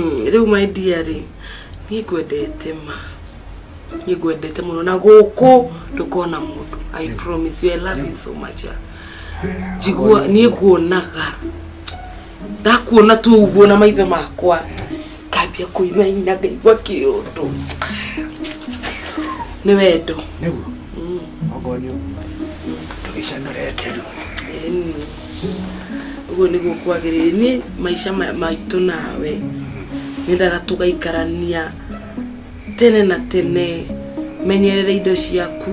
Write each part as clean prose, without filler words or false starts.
Rĩu my dear rĩ, niĩ ngwendete ma, niĩ ngwendete mũno na gũkũ ndũkona mũndũ. I promise you I love you so much. Njigua niĩ nguonaga, ndakuona tu ũguo na maitho makwa, ngambia kũinaina ngaigua kĩũndũ. Nĩ wendo. Nĩguo? Okorwo nĩ ũguo ndũgĩcanũrete rĩu. Ĩni. Ũguo nĩguo kwagĩrĩire. Niĩ maica maitũ nawe nyendaga tũgaikarania tene na tene, menyerere indo ciaku.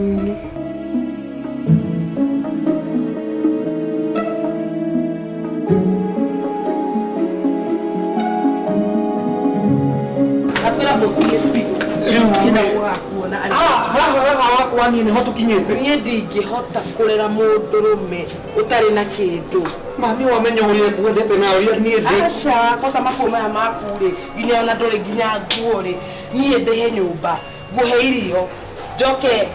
Ndakwĩra ũthiĩ biũ. Ndienda gũgakuona arĩ. Haha wakwa niĩ nĩho tũkinyĩte. Niĩ ndingĩhota kũrera mũndũrũme ũtarĩ na kĩndũ. Mami wamenya ũrĩa ngwendete na ũrĩa niĩ ndĩ. Aca, kwanza makuo maya maku rĩ, nginya ona ndũrĩ nginya nguo rĩ, niĩ ndĩhe nyũmba, ngũhe irio, njoke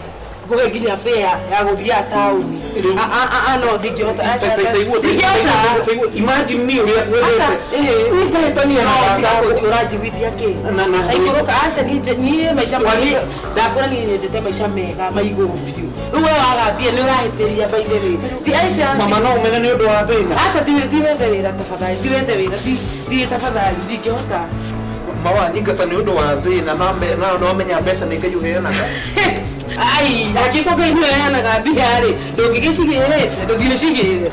ngũhe nginya fare ya gũthiaga taũni. No ndingĩhota, aca, aca, ndingĩhota. Imagine niĩ ũrĩa ngwendete. Aca, ĩhĩ. Niĩ ngahĩtania na No, tiga baba. kũnjĩ- ũranjiguithia kĩ? Na- Aikũrũka, aca, niĩ maica Wani- ndakũra niĩ nyendete maica mega ma igũrũ biũ. Rĩu we waga mbia nĩ ũrahĩtĩria by the way. Ti aca, Mama no ũmene nĩ ũndũ wa thĩna. aca, ti wethe wĩra tafadhali, ti wethe wĩra, thiĩ tafadhali, ndingĩhota. Mawanyingata nĩ ũndũ wa thĩna na wamenya mbeca nĩ Ngai ũheanaga. Ai, angĩkorwo Ngai nĩwe ũheanaga mbia rĩ, ndũngĩgĩcigĩrĩte, ndũthiĩ ũcigĩre.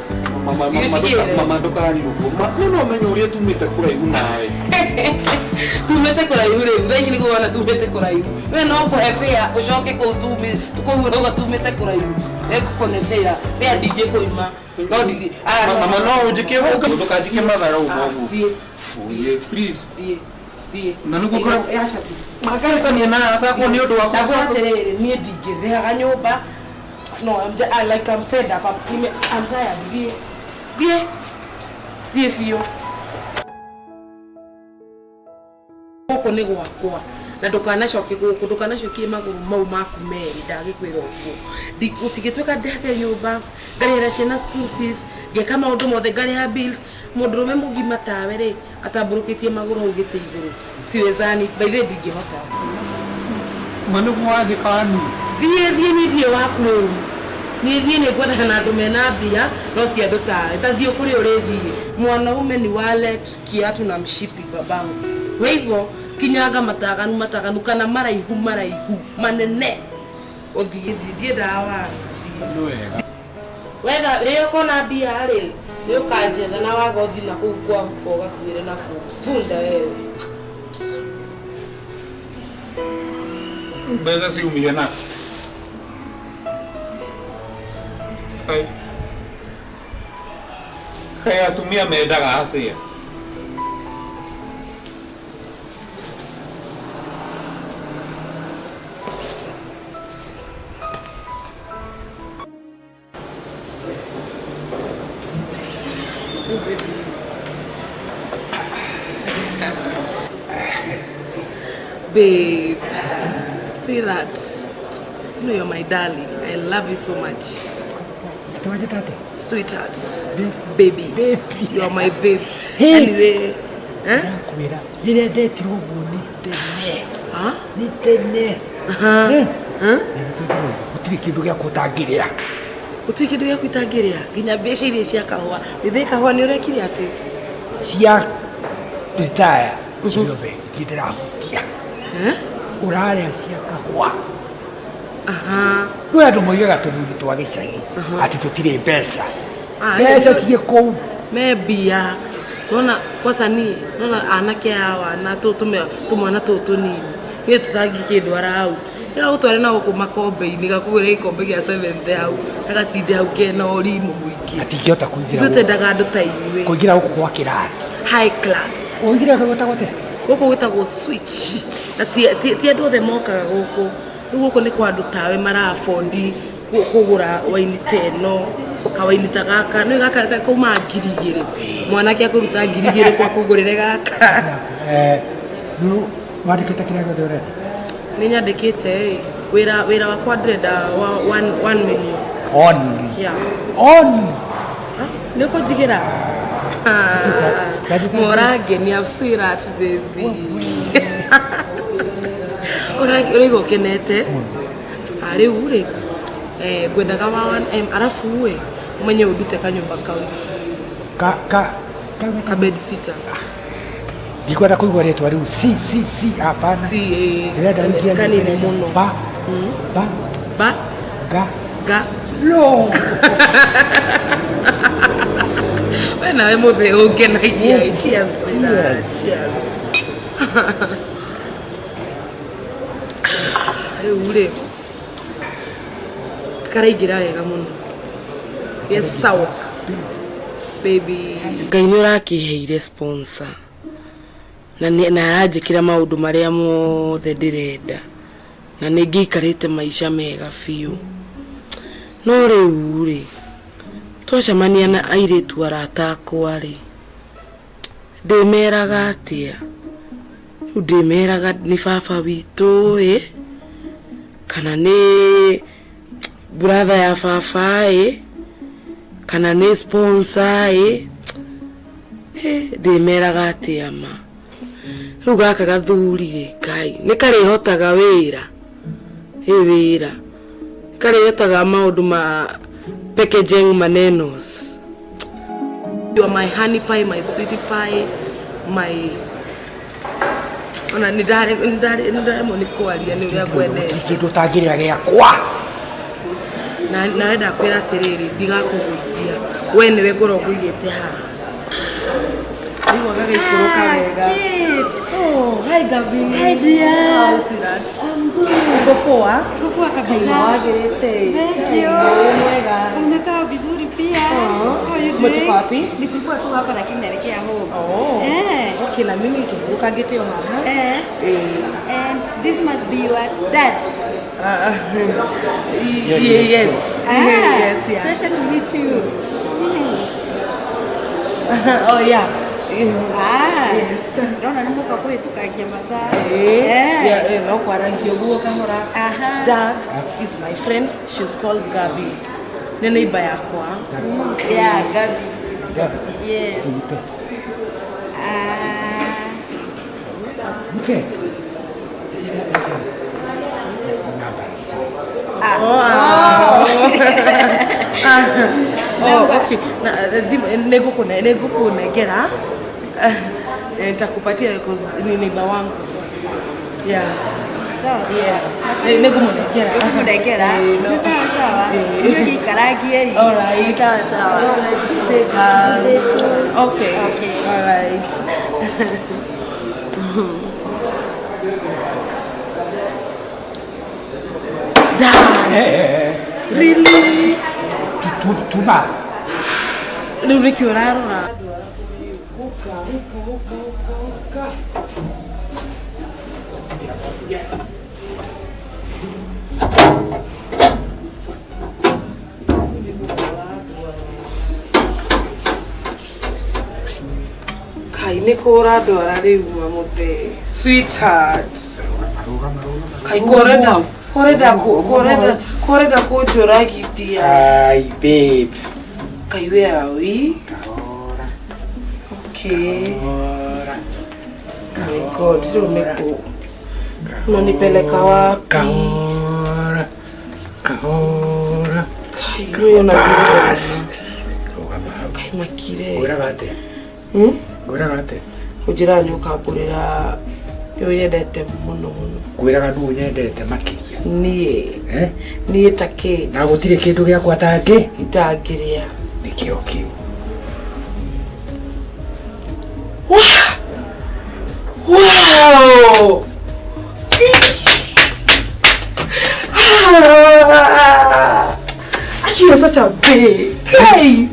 Mama, mama, Ũcigĩre. mama ndũkarie ũguo. No no ũmenye ũrĩa tumĩte kũraihu nawe. Tumĩte kũraihu rĩu, thaa ici nĩguo wona tumĩte kũraihu. We no ngũhe fare ũcoke kũu kũu ũrauga tumĩte kũraihu. Nĩngũkũhe fare, fare ndingĩkũima. No ndirĩ, aya, no. Mama no ũnjĩke ũguo, ndũkanjĩke matharau ũguo. Thiĩ. Oye, please. Thiĩ, thiĩ. Na nĩguo ngoragwo- Ĩ, aca, thiĩ. Mangahĩtania na atakwo nĩ ũndũ wa Ndakwĩra atĩrĩrĩ, niĩ ndingĩrĩhaga nyũmba. No, I'm just, I, like I'm fed up. I'm tired. Thiĩ. Thiĩ. Thiĩ biũ. Gũkũ nĩ gwakwa na ndũkanacoke gũkũ, ndũkanacokie magũrũ mau maku merĩ, ndagĩkwĩra ũguo. Gũtingĩtuĩka ndĩhage nyũmba, ngarĩhĩra ciana school fees, ngeka maũndũ mothe, ngarĩha bills. Mũndũrũme mũgima tawe rĩ, atambũrũkĩtie magũrũ hau gĩtĩ igũrũ. Siwezani, by the way ndingĩhota. Ma nĩguo wanjĩka niĩ? Thiĩ, thiĩ, niĩ thiĩ waku rĩu. Niĩ thiĩ nĩ ngwethana na andũ mena mbia, no ti andũ tawe. Ta thiĩ kũrĩa ũrĩthiĩ. Mwanaume ni wallet, kiatu na mshipi babangu. Kwa hivyo, kinyanga mataganu mataganu kana maraihu maraihu manene. Ũthiĩ, thiĩ, ndiendaga wara. Nĩ wega. Wetha, rĩrĩa ũkona mbia rĩ, nĩ ũkanjetha na waga ũthiĩ na kũu kwa huko ũgakuĩre na kũu. Bunda wewe. Mbeca ciumire na. Kaĩ. Kaĩ atumia mendaga atĩa? Babe, sweetheart, you know you're my darling. I love you so much. Sweetheart, baby, Baby. you are my babe. Hey. Anyway, eh? Ndakwĩra rĩrĩa ndetirwo ũguo nĩ tene. Huh? Nĩ tene. Uh-huh. Eh? Huh? Gũtirĩ kĩndũ gĩakwa ũtangĩrĩa. Gũtirĩ kĩndũ gĩaku itangĩrĩa nginya mbeca iria cia kahũa. Githĩ kahũa nĩ ũrekire atĩ? Cia retire ciothe gũtirĩ ndĩrahutia. Eh? Ũrarĩa cia kahũa. Aha. Kwĩ andũ moigaga tũthuri twa gĩcagi atĩ tũtirĩ mbeca. Ah, Mbeca eh. ciĩ kũu. Me mbia. Nona kwanza niĩ nona anake awa na tũmwana tũtũ tũnini niĩ tũtangĩkĩndwara hau gagũtware na gũkũ makombe-inĩ gakũgũre gĩkombe gĩa 70 hau na gatinde hau kena ũrimũ mũingĩ. Atingĩhota kũingĩra Ithuĩ gũkũ. twendaga andũ ta inyuĩ. Kũingĩra gũkũ gwa kĩrathi. High class. Ũingĩra gwĩtagwo atĩa? Gũkũ gwĩtagwo Switch. Na ti andũ othe mokaga gũkũ. Rĩu gũkũ nĩ kwa andũ tawe mara afford kũgũra waini ta ĩno, kawaini ta gaka. Nĩũĩ gaka kaumaga ngiri igĩrĩ. Mwanake akũruta ngiri igĩrĩ kwa kũgũrĩre gaka. Rĩu wandĩkĩte kĩrĩa gĩothe ũrenda? Nĩ nyandĩkĩte ĩ. Wĩra wakwa ndĩrenda 1 million. Only. Yeah. Only. Ha? Nĩ ũkũnjigĩra? Mũrangenia sweetheart baby. Ũraigua ũkenete? Ah, rĩu rĩ ngwendaga wa 1M arabu ĩ ũmenye ũndute kanyũmba kau. Ka ka ka ka bed sitter. Ndikwenda kũigua rĩtwa rĩu c c c, hapana. Si Ndĩrenda wĩingĩre kanini mũno. Ba ba ba ga ga lo. We nawe mũthee ũngenagia. Cheers. Cheers. Cheers. Rĩu rĩ karaingĩra wega mũno. Yes, sawa baby. Ngai nĩ ũrakĩheire sponsor na na aranjĩkĩra maũndũ marĩa mothe ndĩrenda na nĩ ngĩikarĩte maica mega biũ, no rĩu rĩ twacemania na airĩtu arata akwa rĩ, ndĩmeraga atĩa? Rĩu ndĩmeraga nĩ baba witũ ĩ, kana nĩ brother ya baba ĩ, kana nĩ sponsor ĩ? Ndĩmeraga atĩa ma? Rĩu gaka gathuri rĩ, Ngai nĩ karĩhotaga wĩra ĩ, wĩra karĩhotaga maũndũ ma packaging manenos. You are my honey pie, my sweetie pie, my ona nĩ ndaremwo nĩ kwaria nĩ ũrĩa ngwendete. Kĩndũ ũtangĩrĩa gĩakwa. Na nawe ndakwĩra atĩrĩrĩ, ndigakũgũithia, we nĩwe ngorwo ngũigĩte haha rĩu agagĩikũrũka wega. Oh, hi Gabi. Hi dear. How, sweetheart? I'm good. Uko poa? Uko poa kabisa. Wagĩrĩte. Thank you. Mwega. Unakaa vizuri pia. Oh. How are you doing? Umetoka wapi? Nilikuwa tu hapa lakini naelekea home. Oh. Eh. Okay, na mimi tũkũrũkangĩte o haha. Eh. Eh. And this must be your dad. Ah, yes. Ah, Yes, yeah. Pleasure to meet you. Oh yeah. Ah. Yes. Ndona nĩ mũka kũhĩtũkangia mathaa. Eh, Eh. yeah, no kwarangia ũguo kahora. Aha. Dad is my friend. She's called Gabi. Nĩ neighbor yakwa. Yeah, Gabi. Gabi. Yes. Si nipe. Ah. Nipe. Namba ya simu. Ah. Oh, ah. Oh, okay. Na nĩngũkũnengera. Nitakupatia 'cause ni neighbor wangu. Yeah. Sawa sawa. Yeah. Nĩngũmũnengera. Nĩngũmũnengera. Eh, no. Nĩ sawa sawa. Eh. Niĩ ngĩikarangie rĩ. All right. Sawa sawa. All right. Okay. Okay. All right. Dad. Eh, eh, eh. Really? Tuma. Rĩu nĩkĩ ũrarora? Ũka, ũka, ũka, ũka, ũka. Kai nĩ kũ ũrandwara rĩu mamũthee? Sweetheart. Rũgama, rũgama. Kai korenda korenda korenda korenda kũnjũragithia. Ai, babe. Kai where are we? Kahora. Okay. Kahora. My God, rĩu nĩ kũ? Unanipeleka wapi? Kahora. Kahora. Kai rĩu ona Bas. Rũgama hau. Kai makire. Ngwĩraga atĩa? Hmm? Ngwĩraga atĩa? Ũnjĩraga nĩ ũkangũrĩra nĩ ũnyendete mũno mũno. Ngwĩraga nũ ũnyendete makĩria. Niĩ. Eh? Niĩ ta kids. Na gũtirĩ kĩndũ gĩakwa tangĩ. Itangĩrĩa. Nĩkĩo kĩu. Wow! Wow! Ah! Aki, you're such a big guy.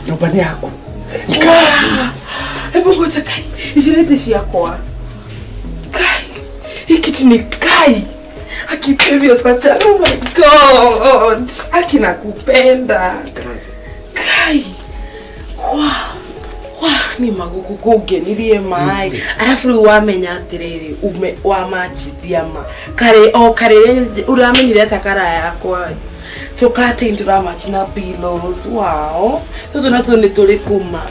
Nyũmba nĩ yaku. Wow! Hebu ngoja kai. Ici nĩ thĩ ciakwa. Kai. Hiki ni kai. Aki baby, you're such a, oh my God. Aki nakupenda. Kai. Wow. Wow, nĩ magũkũ kũngenirie maĩ arabu rĩu wamenya atĩrĩrĩ ume wamachithia ma karĩ o karĩrĩa ũramenyire ta kara yakwa tũkatin tũramachi na pillows. Wow, tũtũ natuo nĩ tũrĩ kuma.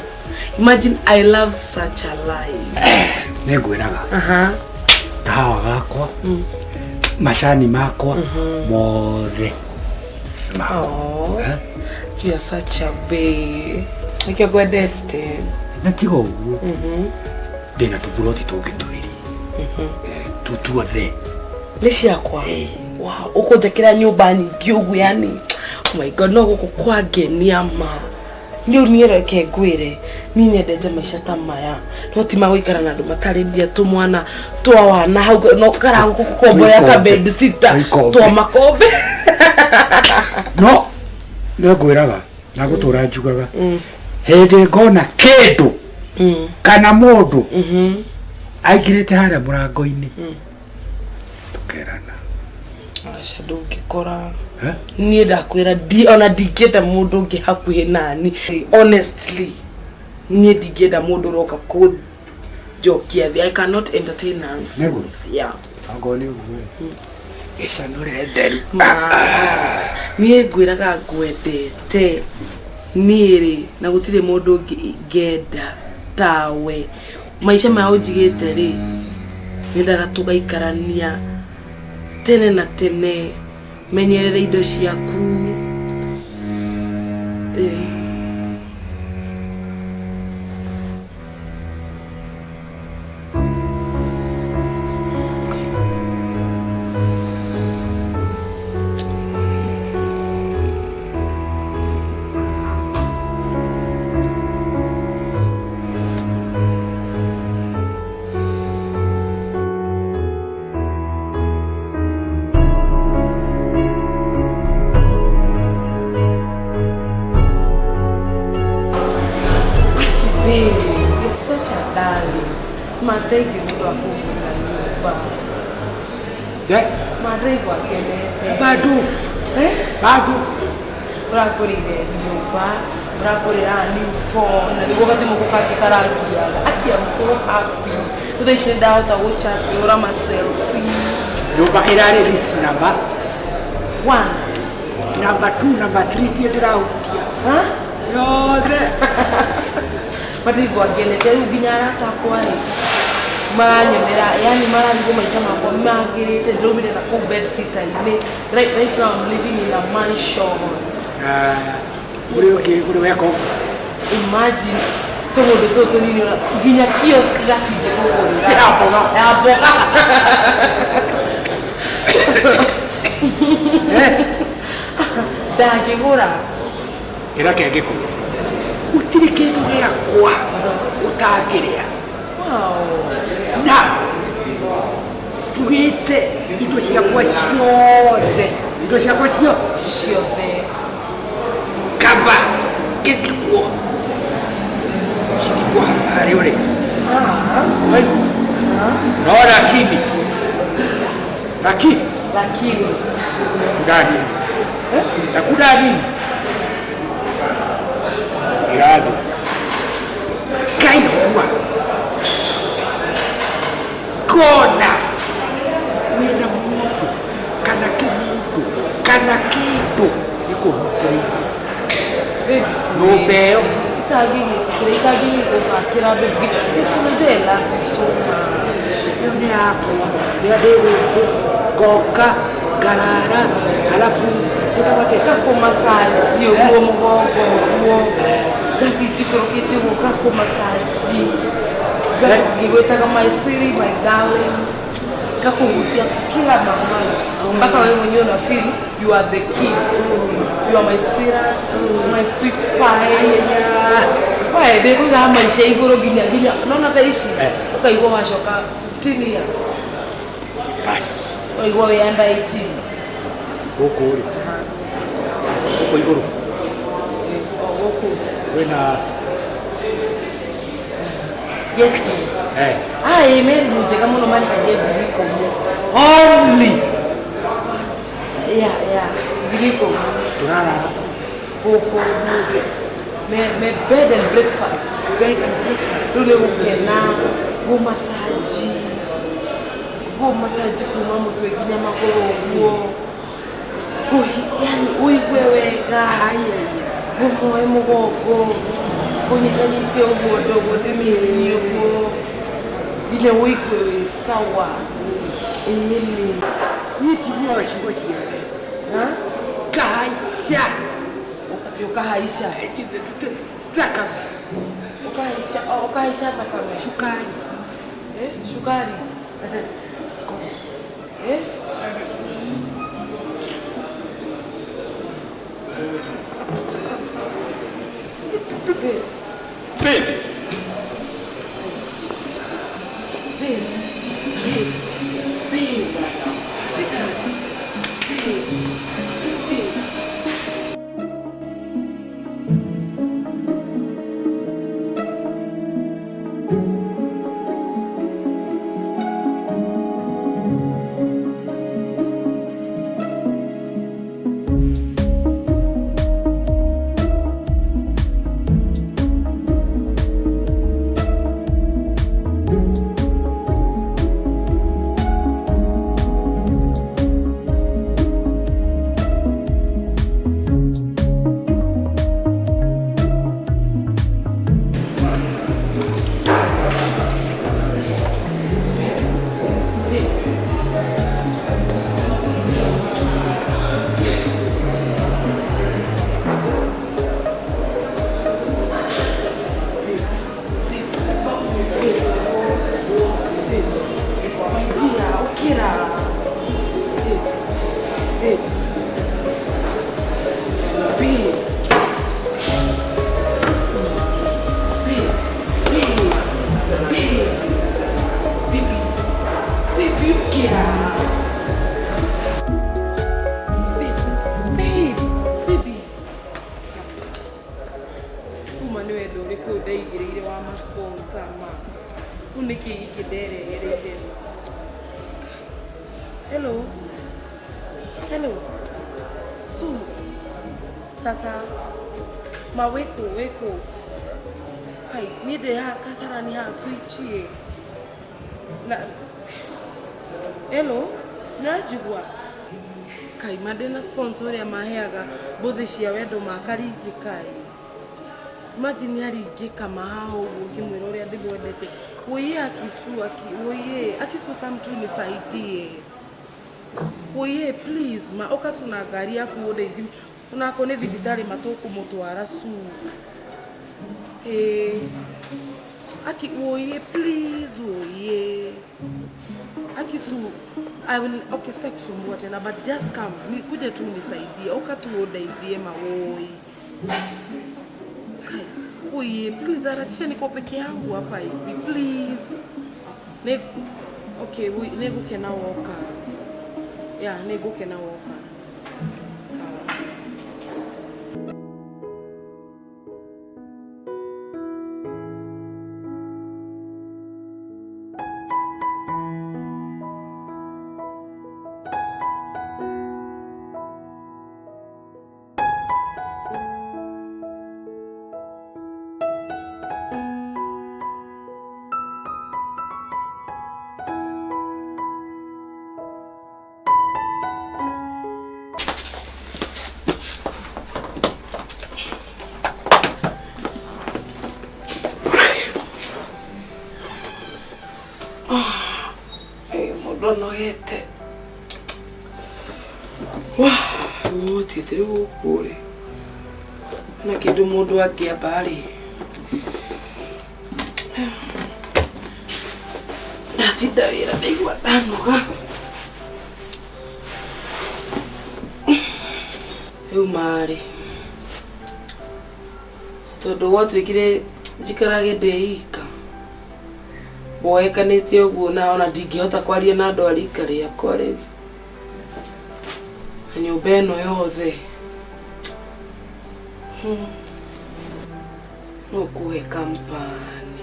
Imagine I love such a life. Nĩ ngwĩraga Aha. kahawa gakwa, macani makwa mothe makwa. Oh, Eh? you are such a babe. Nĩkĩo ngwendete. Na tiga ũguo, ndĩna tũburoti tũngĩ twĩrĩ. Tu tuothe. Nĩ ciakwa. Wow, ũkũnjakĩra nyũmba nyingĩ ũguo yani. Oh my God, no gũkũ kwangenia ma. Niĩ niĩ reke ngwĩre, niĩ nyendete maica ta maya. No ti magũikara na andũ matarĩ mbia, tũmwana twa wana hau no karagũkomborea ka Tũikombe. bed sitter Tũikombe. twa makombe. No nĩ ngwĩraga na ngũtũra njugaga, hĩndĩ ngona kĩndũ kana mũndũ aingĩrĩte harĩa mũrango-inĩ, tũkerana. Aca, ndũngĩkora. Eh? Niĩ ndakwĩra ona ndingĩenda mũndũ ũngĩ hakuhĩ nani. Honestly, niĩ ndingĩenda mũndũ ũroka kũnjokia thĩ. I cannot entertain nonsense. Nĩguo? Yeah. Angorwo nĩ ũguo gĩcanũre nderu. Ma, niĩ ngwĩraga ngwendete niĩ rĩ, na gũtirĩ mũndũ ũngĩ ingĩenda tawe. Maica maya ũnjigĩte rĩ, nyendaga tũgaikarania tene na tene. Menyerere indo ciaku. Eh. Babe, you're such a darling. Ma, thank you nĩ ũndũ wa kũngũrĩra nyũmba. De Ma, ndaigua ngenete. Bado. Eh? Bado. Ũrangũrĩire nyũmba, ũrangũrĩra new phone, na nĩguo gathimũ gũkũ kangĩ karangiaga. Aki, I'm so happy. Rĩu thaa ici nĩ ndahota gũchat, kũhũra ma selfie. Nyũmba ĩrarĩ list number One. Number 2, number 3 tie ndĩrahutia Huh? yothe. Matigua ngenete rĩu nginya arata akwa rĩ maranyonera, yani mararigwo maica makwa magĩrĩte. Ndĩraumire na kũu bed sitter-inĩ. Right now I'm living in a mansion. Kũrĩ ũngĩ ũrĩ weka ũguo? Imagine, tũmũndũ tũtũ tũnini, ona nginya kiosk gatingĩkũgũrĩra. Ya mboga. Ya mboga. Ndangĩgũra. Ĩra kengĩkũrĩ gũtirĩ kĩndũ gĩakwa ũtangĩrĩa. Wow. Na tugĩte indo ciakwa ciothe, indo ciakwa cio ciothe, kaba ngĩthikwo cithikwo harĩ ũrĩ. Ah, waigua? No lakini lakini lakini kudani takudani irathi kaigua kona wĩna mũndũ kana kĩmũndũ kana kĩndũ gĩkũhutĩrĩirie babes, nyũmba ĩyo. Itangĩgĩtĩkĩra, itangĩgĩgũthakĩra baby. Yes, unajua I love you so much. Ĩyo nĩ yakwa. Rĩrĩa ndĩ gũkũ ngoka ngarara, halafu ciĩtagwo atĩa? Ngakũmacaji ũguo mũgongo ũguo, ngathiĩ njikũrũkĩte ũguo, ngakũmacaji ngĩgwĩtaga my sweetie, my darling, ngakũhutia kila mahali mpaka wewe mwenyewe una feel you are the king, you are my sweetheart, my sweet pie. We ndĩkũigaga maica igũrũ nginya nginya nona thaa ici. Eh. Ũkaigua wacoka 15 years. Basi. Ũkaigua wĩ under 18. Gũkũ rĩ, gũkũ igũrũ O gũkũ. Kwĩna Yes. Eh. Ai, me rumu njega mũno, marĩhagia 10,000. Only? Yeah, 10,000. Tũrarara gũkũ me bed and breakfast. Bed and breakfast. Rĩu nĩ gũkena, gũmacaji, gũmacaji kuma mũtwe nginya magũrũ ũguo. Yani ũigue wega. Ngũmoe mũgongo kũnyitanyite ũguo ndogo ndĩmĩhihinye ũguo nginya wũigue wĩ sawa. Ĩni. Niĩ njiguaga ciugo cia wendo. Ngahaica. Atĩ ũkahaica? Thakame. Ũkahaica, ũkahaica thakame. Cukari. Eh, cukari. Eh? Babe. Babe. Babe. Babe. Babe. Sweetheart. Babe. Babe. My dear, ũkĩra. Babe. Babe. Babe. Babe. Babe. Baby. Baby, ũkĩra. Babe. Babe. Baby. Uma nĩ wendo ũrĩkũ ndaigĩrĩire wa ma-sponsor ma. Rĩu nĩkĩ gĩkĩ nderehereire ma. Hello. Hello. Su. Sasa. Ma weko weko. Kai, niĩ ndĩ haha Kasarani haha switch ĩ. Na Hello, nĩũranjigua? Kai, ma ndĩna sponsor ũrĩa maheaga mbũthĩ cia wendo makaringĩka ĩ. Imagine aringĩka ma haha ũguo ngĩmwĩra ũrĩa ndĩmwendete. Woiye akisu aki woiye akisu kama tu nisaidie. Woiye please ma ũka tu na ngari yaku ũndeithie onakorwo nĩ thibitarĩ matũkũmũtwara su. Ĩĩ. Aki woiye please woiye. Akisu I will okay, sitaki kusumbua tena but just come. Nikuje tu unisaidie. Ũka tu undeithie mawoi. Kai, oye, please harakisha niko peke yangu hapa hivi. Please. Ne okay, nĩngũkena woka. Yeah, nĩngũkena woka. Sawa. Mũndũ anogete. Gũthiĩte rĩu gũkũ rĩ na kĩndũ mũndũ angĩamba rĩ ndatinda wĩra ndaigua ndanoga. Rĩu marĩ tondũ gwatuĩkire njikarage ndĩ ika mboekanĩte ũguo na ona ndingĩhota kwaria na andũ a rika rĩakwa rĩu na nyũmba ĩno yothe no kũhe kampani.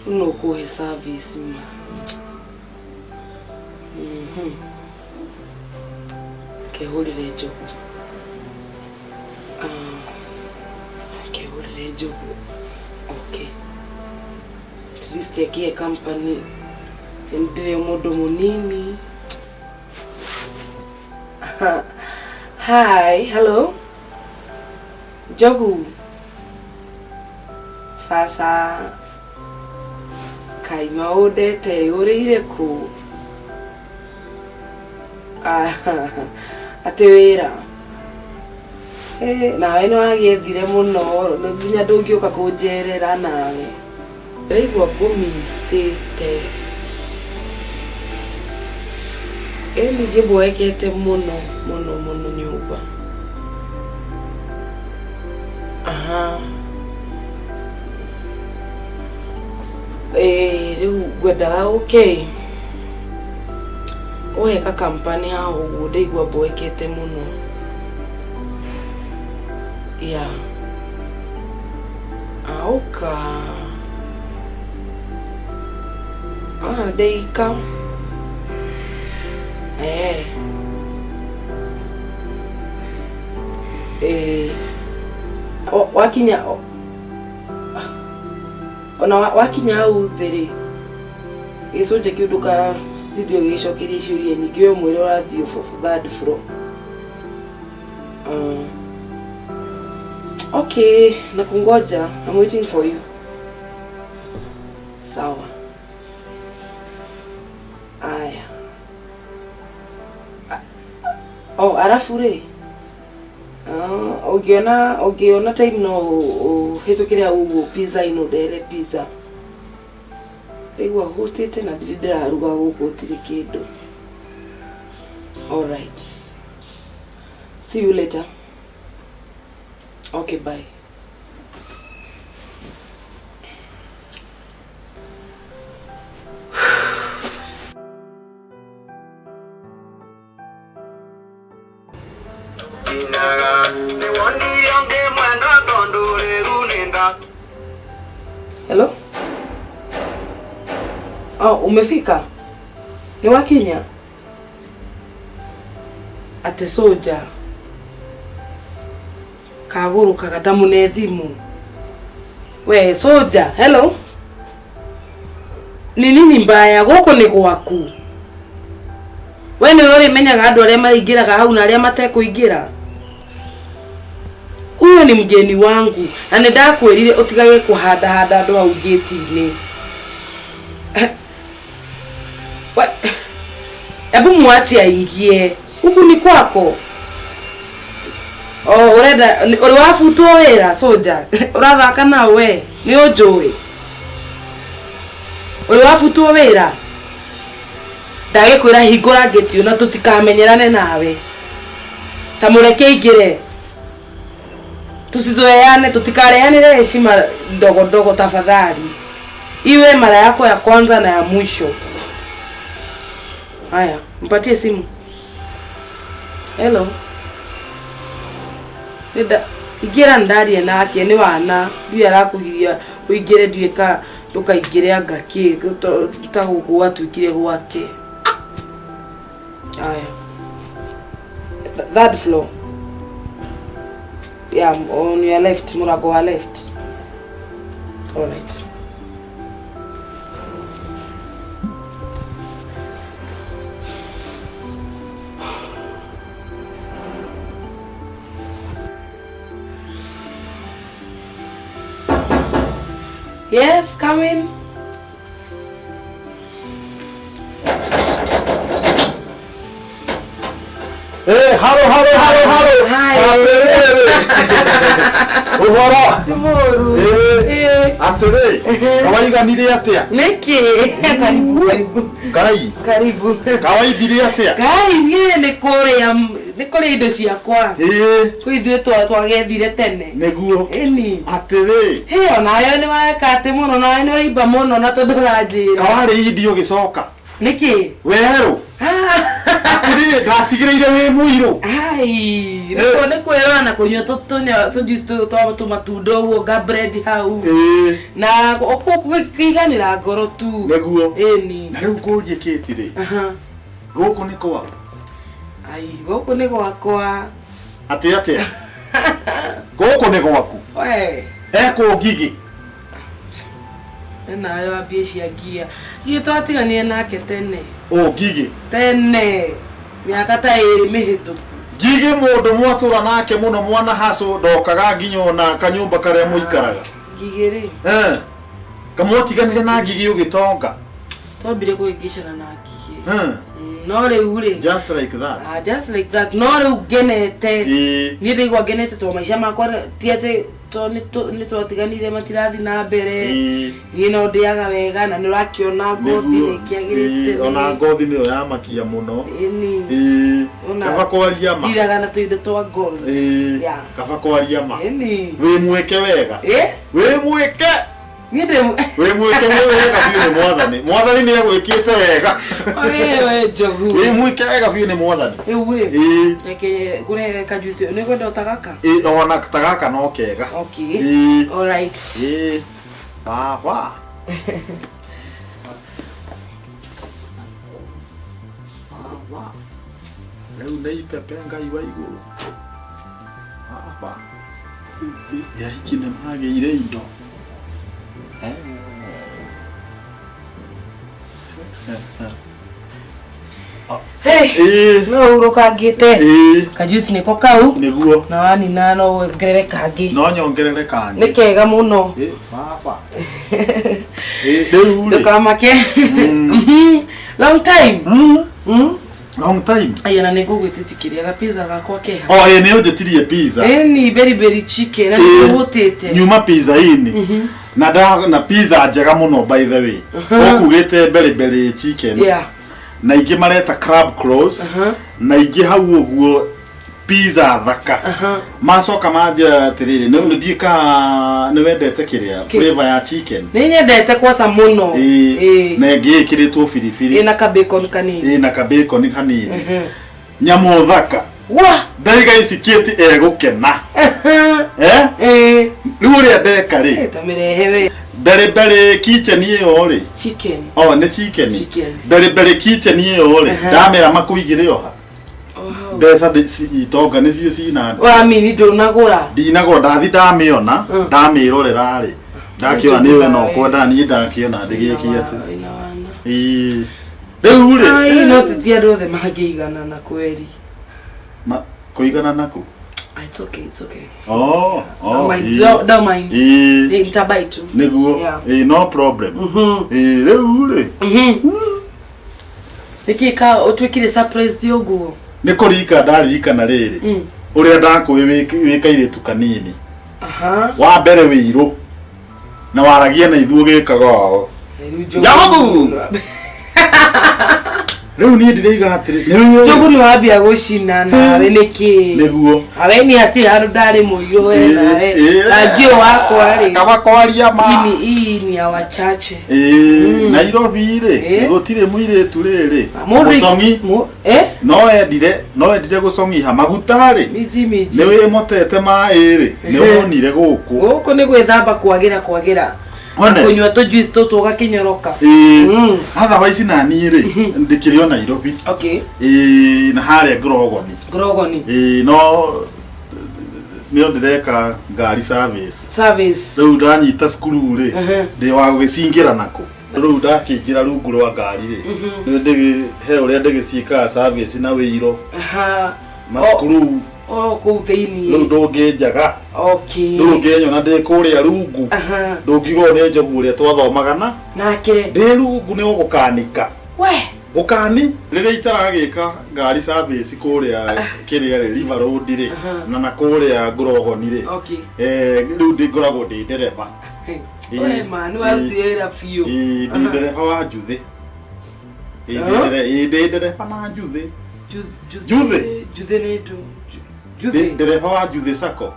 Rĩu no kũhe service ma. Kehũrĩre Njogu. Kehũrĩre Njogu. Okay. At least akĩhe company ndirĩ mũndũ mũnini. Hi, hello. Njogu. Sasa kaima ũndete ũrĩire kũ? Ah, atĩ wĩra. Eh, nawe nĩ wagĩethire mũno nginya ndũngĩũka kũnjerera nawe. Ndĩraigua ngũmicĩte. Ĩ ningĩ mboekete mũno mũno mũno nyũmba. Aha. Ĩĩ rĩu ngwendaga ũke ũhe ka company haha ũguo ndaigua mboekete mũno. Yeah. Aũka. Ah, ndeika. Eh. Eh. Wakinya ona wakinya hau thĩ rĩ gĩcunjĩ kĩu ndũka studio gĩcokerie ciũria nyingĩ we mwĩre ũrathiĩ third floor. Okay, nakungoja. I'm waiting for you. Sawa. Aya. Oh, arafu rĩ ũngĩona ũngĩona time no ũhĩtũkĩre hau ũguo pizza ino ndere pizza. Ndaigua hũtĩte na ndirĩ ndĩraruga gũkũ gũtirĩ kĩndũ. Alright. See you later. Okay, bye. Hello? Oh, umefika? Ni wakinya? Ate soja. Kagũrũkaga ndamũne thimũ. We soja, hello? Ni nini mbaya gũkũ nĩ gwaku? We nĩwe ũrĩmenyaga andũ arĩa maraingĩraga hau na arĩa matekũingĩra? Huyo ni mgeni wangu na nĩ ndakwĩrire ũtigage kũhandahanda andũ hau gate-inĩ. Hebu muache aingie. Huku ni kwako. Oh, urenda uri wabutwo wĩra soja. Ũrathaka na we nĩ ũnjũĩ. Uri wabutwo wĩra. Ndagĩkwĩra hingũra ngĩti na tũtikamenyerane nawe. Ta mũreke aingĩre. Tusizoeane, tutikareanire heshima ndogo ndogo tafadhali. Iwe mara yako ya kwanza na ya mwisho. Haya, mpatie simu. Hello. Nenda ingĩra ndarie nake nĩ wana ndiũĩ arakũgiria ũingĩre ndiũĩ ka ndũkaingĩre anga kĩ ta gũkũ gwatuĩkire gwake. Haya. Third floor. Yeah, on your left, mũrango wa left. All right. Yes, come in. Hey, hello, hello, hello, hello. Hi. Ũhoro. Ti mũru. Eh. Atĩrĩ, kawaiganire atĩa? Nĩkĩ? Karibu, karibu. Ngai, Karibu. kawaimbire atĩa? Ngai, niĩ nĩ kũrĩa nĩ kũrĩa indo ciakwa. Ĩĩ, Kwĩ ithuĩ twagethire tene. nĩguo. Ĩni. Atĩrĩ, Hĩ, onawe nĩ weka atĩ mũno nawe nĩ waimba mũno na tondũ ũranjĩra. kawarĩ indi ũgĩcoka. Nĩkĩ? Werũ. Atĩrĩ, ndatigĩrĩire wĩ mũirũ. Ai, nĩ kwĩrora na kũnyua tũjuice twa tũmatunda ũguo nga bread hau. Ĩĩ, Na kũiganĩra ngoro tu. nĩguo. Ĩni. Na rĩu ngũrie kĩti rĩ, Aha. gũkũ nĩ kwaũ? Ai, gũkũ nĩ gwakwa. Atĩ atĩa? Gũkũ nĩ gwaku. We, Ekwo ngigĩ. nayo ambie cia ngia. Ithuĩ twatiganire nake tene. Ũ ngigĩ. Tene. Mĩaka ta ĩrĩ mĩhĩtũku. Ngigĩ mũndũ mwatũra nake mũno mwana hacũ ndokaga nginya ona kanyũmba karĩa mũikaraga. Ngigĩ rĩ. Eh. Kamwatiganire na ngigĩ ũgĩtonga. Twambire kũhĩngĩcana na ngigĩ. Eh. No rĩu rĩ. Just like that. Ah, just like that. No rĩu ngenete. Ĩĩ. Niĩ ndĩigua ngenete tondũ maica makwa ti atĩ to nĩ twatiganire matirathi na mbere. Ĩĩ. Niĩ no ndĩaga wega na nĩ ũrakĩona ngothi Nĩguo. nĩ kĩagĩrĩte. Ĩĩ, ona ngothi nĩyo yamakia mũno. Ĩni. Ĩĩ. Ona- Kaba kwaria ma. Ndiraga na tũindo twa gold. Ĩĩ. Yeah. Kaba kwaria ma. Ĩni. Wĩ mwĩke wega. Ĩ? Wĩ mwĩke. Niĩ ndĩ Wĩ mwĩke wega biũ nĩ mwathani. Mwathani nĩ agwĩkĩte wega. Wewe njogu. Wĩ mwĩke wega biũ nĩ mwathani. Rĩu rĩ. Ĩĩ. Reke ngũrehere kajuici. Nĩ kwenda o ta gaka? Ĩĩ, ona ta gaka no kega. Okay. Ĩĩ. All right. Ĩĩ. Baba. Baba. Rĩu nĩ ipepe Ngai wa igũrũ. Baba. Yahiki nĩ magĩire indo. Eh. Hey. Ĩĩ. No urũkangĩte. Ĩĩ. Kajuici nĩko kau. Nĩguo. Na wanina no wongerere kangĩ. No nyongerere kangĩ. Nĩ kega mũno. Ĩ, baba. Ĩ, rĩu rĩ. Ndũkamake. Long time. Mm. Mm. Long time. Aya na nĩngũgwĩtĩtie kĩrĩa gapizza gakwa keha. Oh, ĩ nĩ ũnjĩtirie pizza. Ĩni berry berry chicken na Ĩ, nĩhũtĩte. Nyuma pizza ini. Na da, na pizza njega mũno by the way. Ũkugĩte berry berry chicken. Yeah. Na ingĩ mareta crab claws. Na ingĩ hau ũguo pizza thaka. Macoka manjĩra atĩrĩrĩ, nĩ ndiĩ ka nĩ wendete kĩrĩa Kĩ? flavor ya chicken. Nĩ nyendete kwaca mũno. Ĩ, Ĩ. na ĩngĩ ĩkĩrĩtwo biribiri. Ĩna ka bacon kanini. Ĩ, na ka bacon hanini. Nyamũ thaka. Wa. Ndaiga ici kĩti egũkena. Eh? Ĩ. Rĩu ũrĩa ndeka rĩ, Ta mĩrehe we. mbere mbere kitchen ĩyo rĩ. Chicken. Oh, nĩ chicken. Chicken. Mbere mbere kitchen ĩyo rĩ, ndamera makũigĩre oha. Oh, hau. Mbeca itonga nĩcio cina Wamini ndũnagũra. ndinagũra ndathi ndamĩona ndamĩrorera rĩ ndakĩona nĩwe no kwenda niĩ ndakĩona ndĩgĩkie atĩ Wĩna wana. Ĩĩ. Rĩu rĩ Ai no ti andũ othe mangĩiganana kweri. Kũigana naku. Ah, it's okay, it's okay. Oh, oh, Don't mind, ĩĩ. don't mind. Ĩĩ. Ĩ, nitabuy tu. Nĩguo. Yeah. Ĩĩ, no problem. Ĩĩ, rĩu rĩ Nĩkĩ ka ũtuĩkire surprised ũguo? nĩ kũririkana ndaririkana rĩrĩ ũrĩa ndakũĩ wĩ kairĩtu kanini. Aha. Wa mbere wĩirũ na waragia na ithuĩ ũgĩkaga ũũ. Rĩu Njogu- Njogu! Rĩu niĩ ndĩraiga atĩrĩ nĩ Njogu nĩ wambia gũcina nawe nĩkĩ? Nĩguo. Awe ni hatirĩ handũ ndarĩ mũiyũ we nawe. Rangi ũyũ wakwa rĩ. Kaba kwaria ma. Hii ni hii ni ya wachache. Ĩĩ, Nairobi rĩ Ĩĩ. gũtirĩ mũirĩtu rĩrĩ Mũndũ mũcong'i eh? no endire no endire gũcong'iha maguta rĩ Miji miji. nĩ wĩmotete maĩ rĩ nĩ wonire gũkũ. Gũkũ nĩ gwĩthamba kwagĩra kwagĩra. One. Kũnyua tũ juice tũtũ ũgakĩnyoroka. Ĩĩ, otherwise na niĩ rĩ ndĩkĩrĩ o Nairobi. Okay. Ĩĩ, na harĩa Ngorogoni. Ngorogoni. Ĩĩ, no nĩo ndĩreka ngari service. Service. Rĩu ndanyita cukuru rĩ ndĩ wa gũgĩcingĩra nako. Rĩu ndakĩingĩra rungu rwa ngari rĩ nĩ he ũrĩa ndĩgĩciĩkaga service na wĩiro Aha. macukuru Oh, kũu thĩiniĩ. rĩu ndũngĩnjaga. Okay. Rĩu ũngĩnyona ndĩ kũrĩa rungu Aha. ndũngiuga ũyũ nĩ njogu ũrĩa twathomaga na Nake. ndĩ rungu nĩ ũgũkanika. We. Gũkani rĩrĩa itaragĩka ngari service kũrĩa kĩrĩa rĩ River Road rĩ na kũrĩa Ngorogoni rĩ Okay. rĩu ndĩ ngoragwo ndĩ ndereba. We ma nĩ warutire wĩra biũ. Ĩĩ, ndĩ ndereba wa njuthĩ. Ĩĩ, ndĩ ndereba na njuthĩ. Njuthĩ? Njuthĩ nĩ ndũ. Ndĩ Njuthĩ. ndereba wa njuthĩ sacco.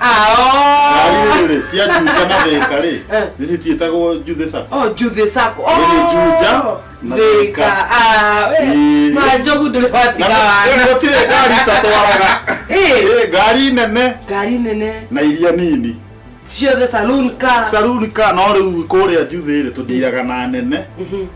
Ah, oh. Ngari rĩ cia Juja na Thĩka rĩ nĩ citiĩtagwo njuthĩ sacco. Oh, Njuthĩ sacco. Oh. Ĩĩ, Juja na Thĩka. Thĩka. Ah, we. Ĩĩ. Ma njogu ndũrĩ watiga wana. Gũtirĩ ngari itatwaraga. Ĩĩ. Ĩĩ, ngari nene Ngari nene. na iria nini. Ciothe saloon car. Saloon car no rĩu kũrĩa njuthĩ rĩ tũndiraga na nene.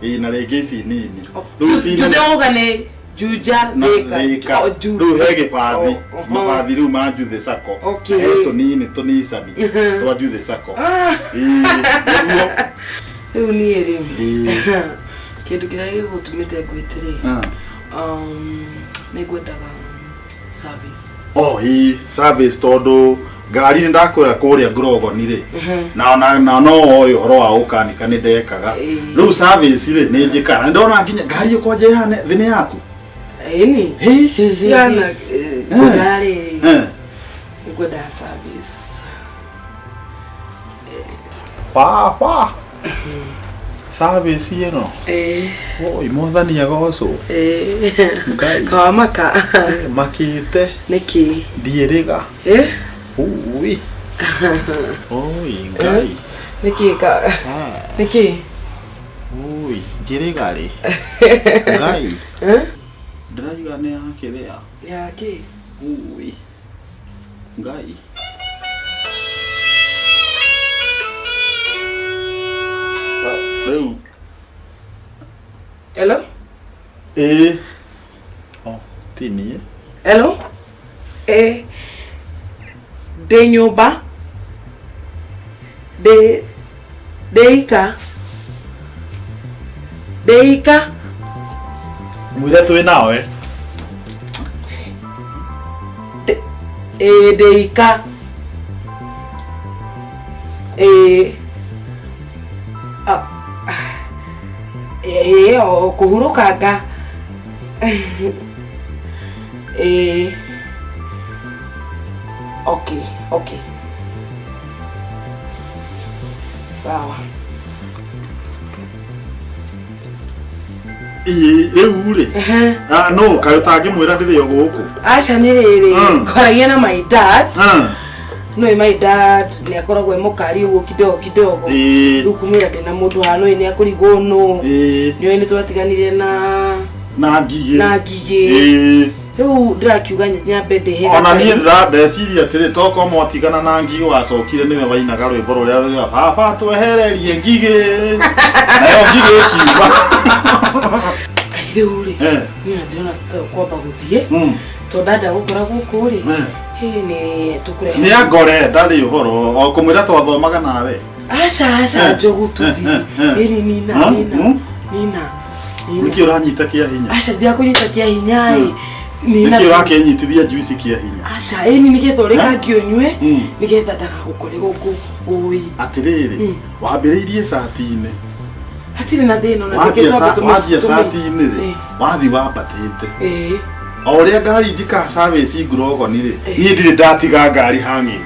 Ĩĩ, na rĩngĩ ici nini. Rĩu ici nene Njuthĩ uga nĩ Juja na Thĩka. Thĩka. Oh, Njuthĩ. Rĩu he gĩbathi Oh, uh-huh. mabathi rĩu ma njuthĩ sacco. Okay. He tũnini tũnicani twa njuthĩ sacco. Ah. Ĩĩ, nĩguo. Rĩu niĩ rĩ Ĩĩ. kĩndũ kĩrĩa gĩgũtũmĩte ngwĩte rĩ Ah. nĩ ngwendaga service. Oh, ii service tondu ngari nĩ ndakwĩra kũrĩa ngurogoni rĩ na ona na no woĩ ũhoro wa gũkanika nĩ ndekaga Ĩĩ. rĩu service rĩ nĩ njĩkaga na ndona nginya ngari ĩyo kwanja ĩhane thĩ nĩ yaku Ĩni. Hĩ, hĩ, hĩ, hĩ. Tigana ngari. Eh. Ngwenda service. Baba service ĩno Eh. oi mwathani agocwo Eh. Ngai. Kawamaka. Eh, makĩte Nĩkĩ? ndiĩrĩga Eh? ui oi ngai Nĩkĩ ka? Ah, Nĩkĩ? ui njĩrĩga rĩ ngai Eh? ndĩraiga nĩ yakĩrĩa Ya kĩ? ui ngai Ah, rĩu Hello? ĩĩ o ti niĩ Hello? Eh. Ndĩ nyũmba. Ndĩ ndĩ ika. Ndĩ ika. mwĩre twĩ nawe Ĩĩ ndĩ ika. Ĩĩ. Ah. Ĩĩ o kũhurũkanga. Ĩĩ. Okay, okay. Sawa. ĩĩ rĩu rĩ Ehe. Ah, no kaĩ ũtangĩmwĩra ndĩrĩ o gũkũ Aca nĩ rĩrĩ Mm. kwaragia na my dad Ah, no my dad nĩ akoragwo e mũkari ũguo kidogo kidogo ĩĩ rĩu kumwĩra ndĩna mũndũ haha nĩ nĩ akũrigwo nũ ĩĩ nĩoĩ nĩ twatiganire na na ngigĩ na ngigĩ ĩĩ rĩu ndĩrakiuga nyambe ndĩhe ona niĩ ndĩra ndeciria atĩrĩ tokorwo mwatigana na ngigĩ wacokire nĩwe wainaga rwĩmbo rũrĩa rũrĩa baba twehererie ngigĩ nayo ngigĩ ĩkiuma Ngai rĩu rĩ Eh, niĩ ndĩrona ta kwamba gũthiĩ mm, tondũ ndanda gũkora gũkũ rĩ eh. hĩ nĩ tũkũrehe nĩ angore ndarĩ ũhoro o kũmwĩra twathomaga nawe aca aca Eh, njogu tũthiĩ eh, eh, eh. ĩni nina Huh? nina Mm? nina nina nĩkĩ ũranyita kĩa hinya aca ndirakũnyita kĩa hinya ĩ nina nĩkĩ ũrakĩnyitithia njuici kĩa hinya aca ĩni nĩgetha ũrĩkangi ũnyue Mm. nĩgetha ndagagũkore gũkũ ũĩ atĩrĩrĩ Mm. wambĩrĩirie cati-inĩ hatirĩ na thĩna ona wathia ningĩ twambe wathia cati-inĩ rĩ Eh. wathi wambatĩte ĩĩ o ũrĩa ngari njikaga service ngurogoni rĩ Eh. niĩ ndirĩ ndatiga ngari hang'in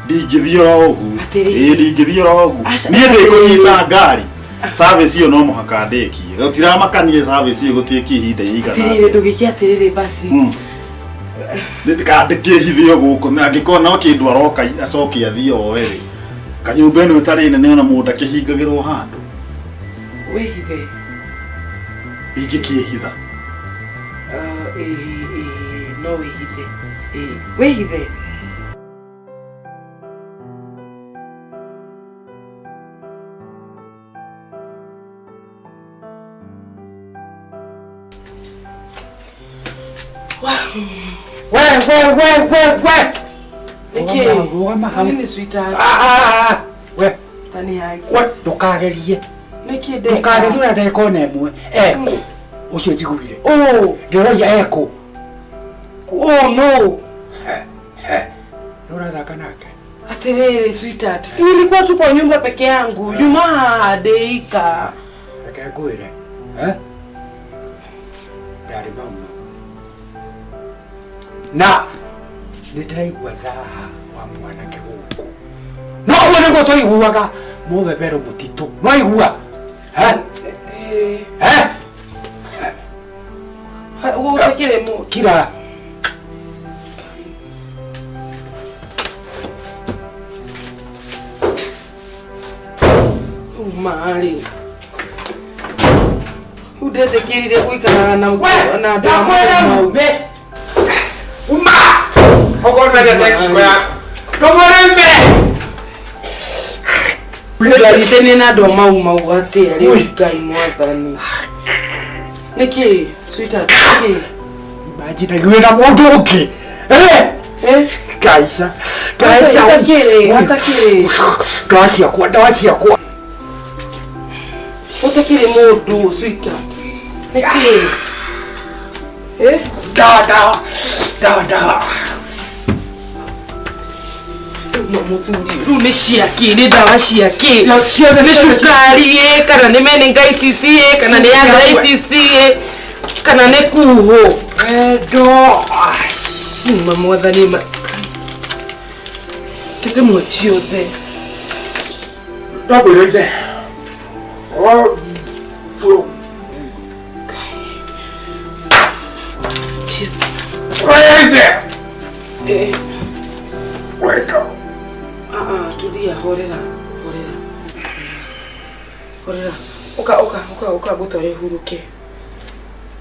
ndingĩthiĩ oro ũguo Atĩrĩrĩ. ĩĩ ndingĩthiĩ oro ũguo Aca, niĩ atĩrĩrĩ. ndĩkũnyita ngari service ĩyo no mũhaka ndĩkie gũtiramakanie service ĩyo gũtiĩkie ihinda yĩigana atĩrĩrĩ atĩa. ndũgĩke atĩrĩrĩ basi Mm. Ndĩkĩhithe o gũkũ na angĩkorwo no kĩndũ aroka acoke athiĩ oe rĩ kanyũmba ĩno ĩtarĩ nene ona mũndũ akĩhingagĩrwo handũ wĩhithe ingĩkĩhitha Ah, ĩĩ ĩĩ no wĩhithe ĩĩ wĩhithe We, we, we, we, we. Nĩkĩ? Rũgama hau. Nini sweetheart? Ah, ah, ah. We, Tani hagi. we, ndũkagerie. Nĩkĩ ndeka? Ndũkagerie na ndagĩka ona ĩmwe. Ekũ. Ũcio njiguire. Oh, Ndĩroria ekũ. oh no. Nĩ ũrathaka nake. Atĩrĩrĩ sweetheart, si nilikuwa tu kwa nyumba peke yangu. Nyuma deika. Reke ngwĩre. Eh? Ndarĩ mauma. Na nĩ ndĩraigua thaha wa mwanake gũkũ. No ũguo nĩguo twaiguaga mũbebero mũtitũ. Nĩwaigua? Eh? Eh, Eh? gũtakĩrĩ mũndũ. Kira. Uma-rĩ. Rĩu ndetĩkĩrire gũikaraga na na andũ a Ndakwĩra mau. ume. Uma! Okorwo nĩwendete ngingo yaku. Ndũmwĩre ume! Ndariitanie na andũ a mau mau atĩa rĩu Ui. Ngai mwathani. Nĩkĩ sweetheart nĩkĩ? Imagine wĩna mũndũ ũngĩ. Eh! Eh? Kaica. Kaica. Hatakĩrĩ, hatakĩrĩ. Ndawa ciakwa, ndawa ciakwa. Gũtakĩrĩ mũndũ sweetheart. Nĩkĩ? Eh? Ndawa, ndawa. Ndawa, ndawa. Mũthuri rĩu nĩ ciakĩ nĩ ndawa ciakĩ Ciothe nĩ ciothe. cukari ĩ kana nĩ meningitis ĩ kana nĩ arthritis ĩ kana nĩ kuhũ Wendo. Ai. ma mwathani ma tete ciothe Ndagwĩra ithe. Oh, ciothe Wende. Eh, Wendo. ah, ah, tulia horera horera horera uka uka uka uka ngũtware huruke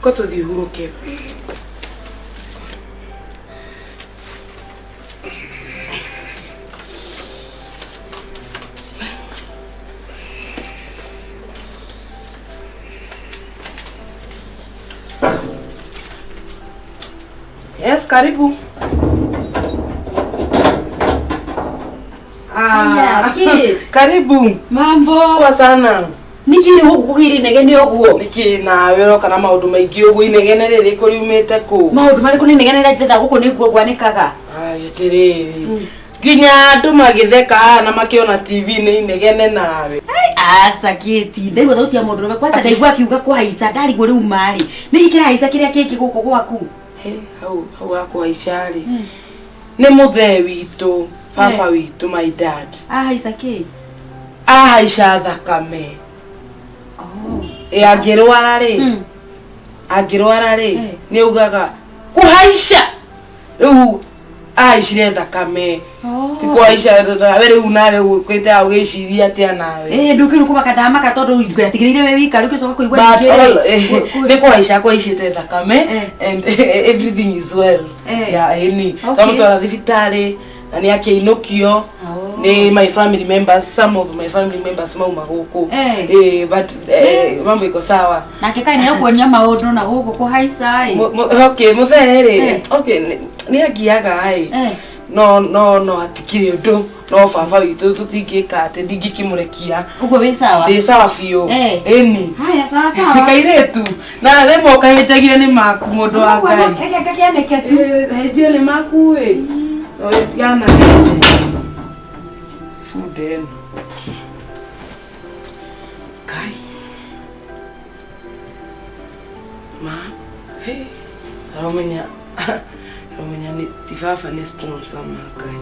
uka tũthiĩ huruke. Yes, karibu. Aya, Kate. Karibu. Mambo. Poa sana. Niki rä gå kå inegene å guo Niki nawe ũroka na maũndũ maingĩ ũguo inegene rĩrĩ kũriumĩte kũ? maå ndå marä kå nä inegene rä njetha gå kå nä guo ngwanä. Ai, atĩrĩrĩ. Nginya andũ magĩtheka haha na makĩona TV nĩ inegene nawe. Aca Kate, ndaigua thauti ya må ndå rå me kwanza ndaigua akiuga kũhaica ndarigwo rä u marä nä gä kä rahaica kä rä a kä ngä gå kå gwaku. He, hau hau hakũhaica rĩ. Nĩ mũthee witũ, baba witũ, my dad. Ahaica kä Ahaica thakame. Ĩ angĩrwara rĩ, angĩrwara rĩ, Eh. nĩ augaga kũhaica. Rĩu ahaicire thakame. Ti kũhaica nawe rĩu nawe ũgũkĩte hau ũgĩciria atĩa nawe. Ä ndå kä rä u kå maka ndamaka tondå ngatigä rä ire we wika rä u kä coka kå igua But ningĩ all, rĩ, nĩ kũhaica kũhaicĩte thakame Eh. and everything is well. Eh. Yeah, ĩni. Okay. Twamũtwara thibitarĩ na nĩ akĩinũkio Oh. nĩ my family members, some of my family members mauma gũkũ. Eh. Eh, but mambo iko sawa. Nake kaä nä akuonia maå ndå na gå kå kå haica ä. Okay, mũthee rĩ, Eh. okay, nĩ angiaga ĩ. No no no hatikĩrĩ ũndũ no baba witũ tũtingĩka atĩ ndingĩkĩmũrekia. Å guo wä sawa. Ndĩ sawa biũ. Eh. Ĩni. Haya, sawa sawa. Kairĩtu na rĩmwe ũkahĩnjagire nĩ maku mũndũ wa Ngai. Reke ngakĩanĩke tu. Hĩnjio nĩ maku ĩ tigana hĩnje bunda ĩno Kai ma hĩ aromenya aromenya nĩ ti baba nĩ sponsor ma Ngai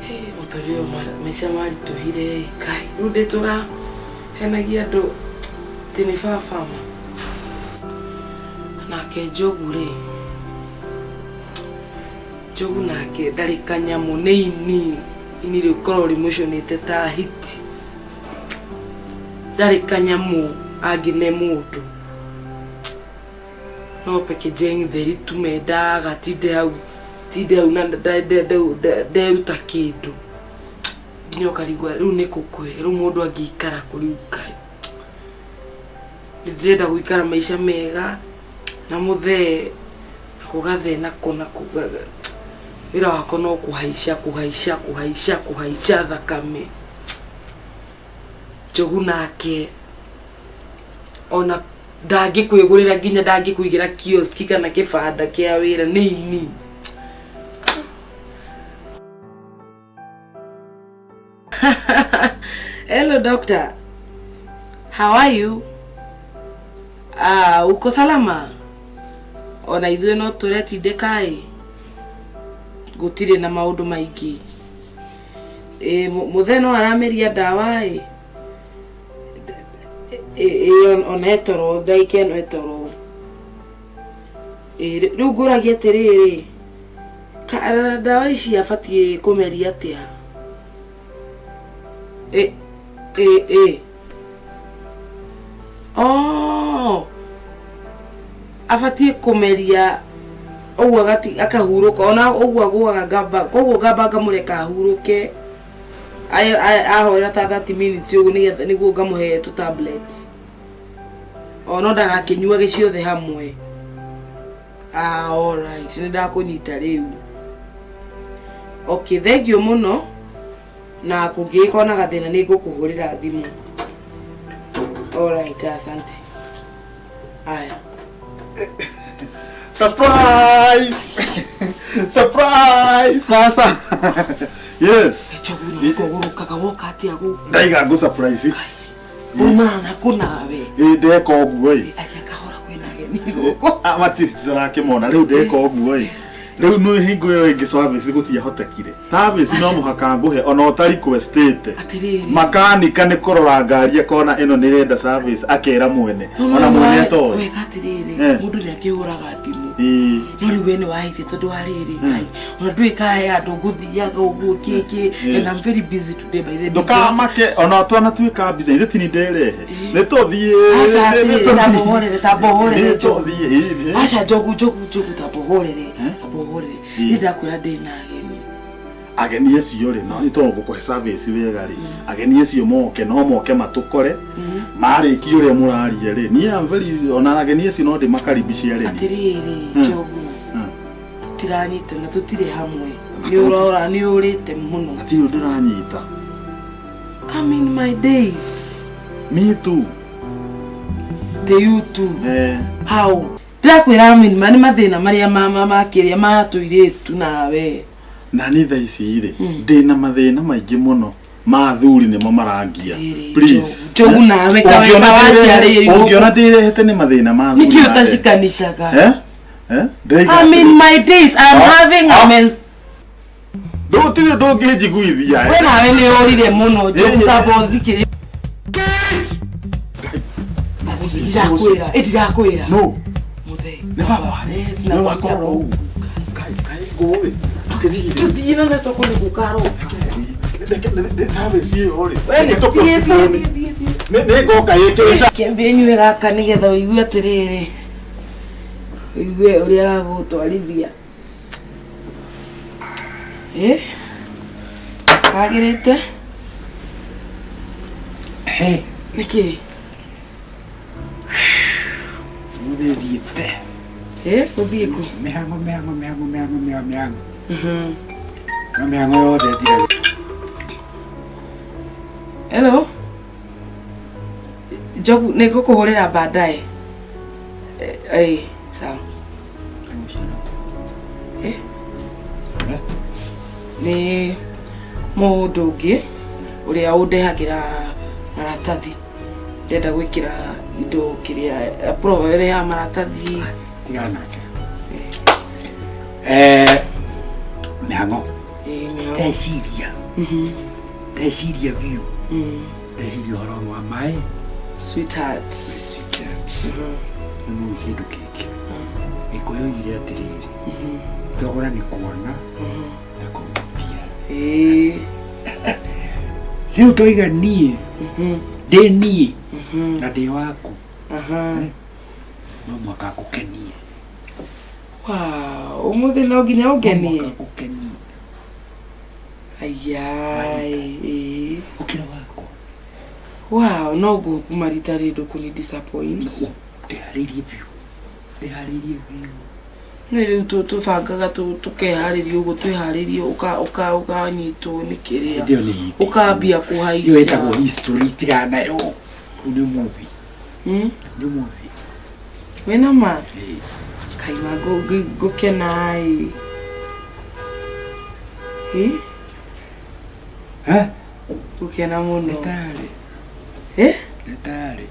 hĩ mũtũrĩre ũyũ maica maritũhire ĩ Kai rĩu ndĩtũra henagia andũ atĩ nĩ baba ma nake Njogu rĩ Njogu nake ndarĩ kanyamũ nĩ ini ini rĩu korwo rĩmũcũnĩte ta hiti ndarĩ kanyamũ angĩne mũndũ no packaging theri tu mendaga tinde hau na nderuta kĩndũ nginya ũkarigwo rĩu nĩ kũ kwega rĩu mũndũ angĩikara kũ rĩu Ngai nĩ ndĩrenda gũikara maica mega na mũthee na kũgathee nako na wĩra wakwa no kũhaica kũhaica kũhaica kũhaica thakame. Njogu nake ona ndangĩkwĩgũrĩra nginya ndangĩkũigĩra kioski kana kĩbanda kĩa wĩra nĩ ini. Hello doctor, how are you? Ah, uko salama? Ona ithuĩ no tũretindĩka ĩ gũtirĩ na maũndũ maingĩ. Ĩ mũthee no arameria ndawa ĩ ĩ ona etoro ndagĩka ĩno etoro. Ĩ rĩu ngũragia atĩrĩrĩ ndawa ici abatiĩ kũmeria atĩa? Ĩ ĩ ĩ oh abatiĩ kũmeria ũguo akahurũka ona ũguo agũaga ngamba koguo ngamba ngamũreka ahurũke ahorera ta 30 minutes ũguo nĩgetha nĩguo ngamũhe tũ tablet o no ndagakĩnyuage ciothe hamwe. Ah, alright, nĩ ndakũnyita rĩu. Okay, thank you mũno na kũngĩgĩkorwo na gathĩna nĩ ngũkũhũrĩra thimũ. Alright, asante. Aya. Surprise! Surprise! Sasa. Yes. Njogu kũgũrũkaga woka atĩa gũkũ? Ndaiga ngũ surprise. Uma na kũnawe. Ĩ ndeka ũguo ĩ. Aria kahora kwĩna ageni gũkũ. Ah, matirakĩmona rĩu ndeka ũguo ĩ. Rĩu nĩ hingo ĩyo ĩngĩ service gũtiahotekire. Service no mũhaka ngũhe ona ũta requestĩte. Atĩrĩrĩ. Makanika nĩ kũrora ngari akona ĩno nĩ ĩrenda service akera mwene. Ona mwene atoĩ. Wega atĩrĩrĩ, Eh. mũndũ nĩ akĩhũraga thimũ. Ĩ. No rĩu we nĩ wahĩtie tondũ wa rĩrĩ Ngai. Ona ndũĩ kae andũ ngũthiaga ũguo kĩkĩ and I'm very busy today by the way. Ndũkamake ona twanatuĩka busy ithe tini nderehe. Nĩ tũthiĩ. Aca nĩ atĩrĩrĩ, tũthiĩ. tamba ũhorere, tamba ũhorere, Nĩ Njogu. tũthiĩ, ĩ, ĩ. Aca njogu njogu njogu tamba ũhorere, tamba ũhorere. Ĩ. Niĩ ndakwĩra ndĩ na ageni. Ageni acio rĩ no nĩ tondũ ngũkũhe service wega rĩ ageni acio moke no moke matũkore marĩkia ũrĩa mũraria rĩ niĩ am very ona ageni acio no ndĩmakaribicie arĩmi Atĩrĩrĩ, njogu. Tũtiranyitana, tũtirĩ hamwe. Nĩ ũrora, nĩ ũrĩte mũno. hatirĩ ũndũ ndĩranyita. I'm in my days. Me too. The you too. Eh, How? Ndĩrakwĩra I'm in ma nĩ mathĩna marĩa makĩrĩa ma tũirĩtu nawe. Na niĩ thaa ici rĩ ndĩna mathĩna maingĩ mũno ma athuri nĩmo marangia. Atĩrĩrĩ, Please. Njogu nawe Ũngĩona kaweka waciarĩirwo. ũngĩona ndĩrehete nĩ mathĩna ma athuri Nĩkĩ marehe. ũtacikanicaga? Eh? Eh? Ndĩraiga I'm in atĩrĩ. my days. I'm Ah, having a ah. mens. Gũtirĩ ũndũ ũngĩnjiguithia. We nawe nĩ ũrire mũno Njogu Eh. tamba ũthikĩrĩrie. Ndirakwĩra, ĩ ndirakwĩra. No. Mũthee. Nĩ baba wanyu. Yes, Nĩ wakorora ũguo. Ngai, Ngai, ngũĩ. Atĩrĩrĩ. Tũthiĩ na netoko nĩ gũkarwo. Nĩ service ĩyo rĩ. We nĩ Reke thiĩ thiĩ tũpostpone. thiĩ thiĩ. Nĩ ngoka ĩkĩca. Kĩambie nyue gaka nĩgetha ũigue atĩrĩrĩ. Ũigue ũrĩa gagũtwarithia. Ĩ? Kagĩrĩte? He, Nĩkĩ? mũthĩ thiĩte. Ĩ? Gũthiĩ kũ? Mĩhang'o, mĩhang'o, mĩhang'o, mĩhang'o, mĩhang'o, mĩhang'o. No mĩhang'o yothe ĩthiraga. Hello? Njogu, nĩ ngũkũhũrĩra baadaye. Ĩ, sawa. Ĩ? Nĩ mũndũ ũngĩ ũrĩa ũndehagĩra maratathi. Ndĩrenda gwĩkĩra indo kĩrĩa rehaga maratathi. Tigana nake. Eh, mĩhang'o. Ĩ, mĩhang'o. Ndeciria. Ndeciria biũ. Ndeciria ũhoro wa maĩ. Sweetheart. Sweetheart. Nĩ mũĩ kĩndũ gĩkĩ. Gĩkũyũ oigire atĩrĩrĩ. Thogora nĩ kuona na kũhutia. Ĩ. Rĩu ndoiga niĩ ndĩ niĩ na ndĩ waku no mũhaka ngũkenie. Wow, ũmũthĩ no nginya No ũngenie. mũhaka ngũkenie. Ayai, ĩ. Ũkĩra wakwa. Wow, no ngũkuma rita rĩrĩ ndũkũni disappoint. Ndĩharĩirie biũ. Ndĩharĩirie biũ. Nĩ rĩu tũbangaga tũkeharĩria ũguo twĩharĩrie ũkanyitwo nĩ kĩrĩa. Hĩndĩ ĩyo nĩ hĩndĩ. Ũkambia Ĩyo kũhaica. ĩtagwo history tigana nayo. Rĩu nĩ ũmũthĩ. Nĩ ũmũthĩ. Wĩna ma? Ĩĩ. Kaima ngũkena ĩ. Ĩ? Eh? Gũkena mũno. Nĩ tarĩ. Ĩ? Nĩ tarĩ.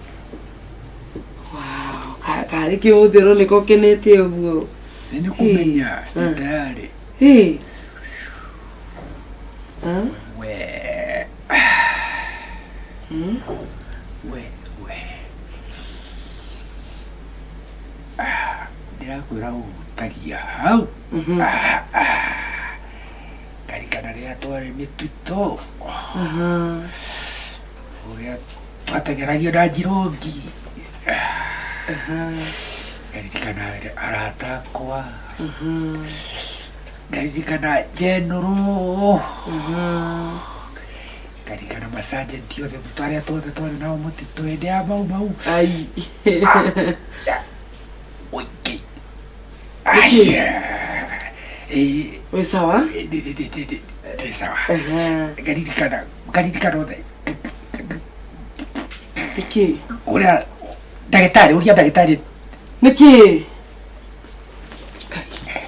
Wow, karĩ kĩ ũmũthĩ ũroneka ũkenete ũguo. Nĩ nĩ kũmenya nĩ tarĩ. Ĩ. Ah? We. We, we. Ndĩrakwĩra ũhutagia hau. Ngarikana rĩrĩa twarĩ mĩtitũ. Ũrĩa twateng'eragio na njirongi. Ngaririkana arata akwa. Ngaririkana general. Ngaririkana masajenti othe arĩa twothe twarĩ nao mũtitũ hĩndĩ ya mau mau. Ai. Ũingĩ. Ai. Ĩ, Wĩ sawa? ndĩ sawa. Ngaririkana ngaririkana othe. Nĩkĩ? Ũrĩa ndagĩtarĩ, ũrĩa ndagĩtarĩ Nĩkĩ?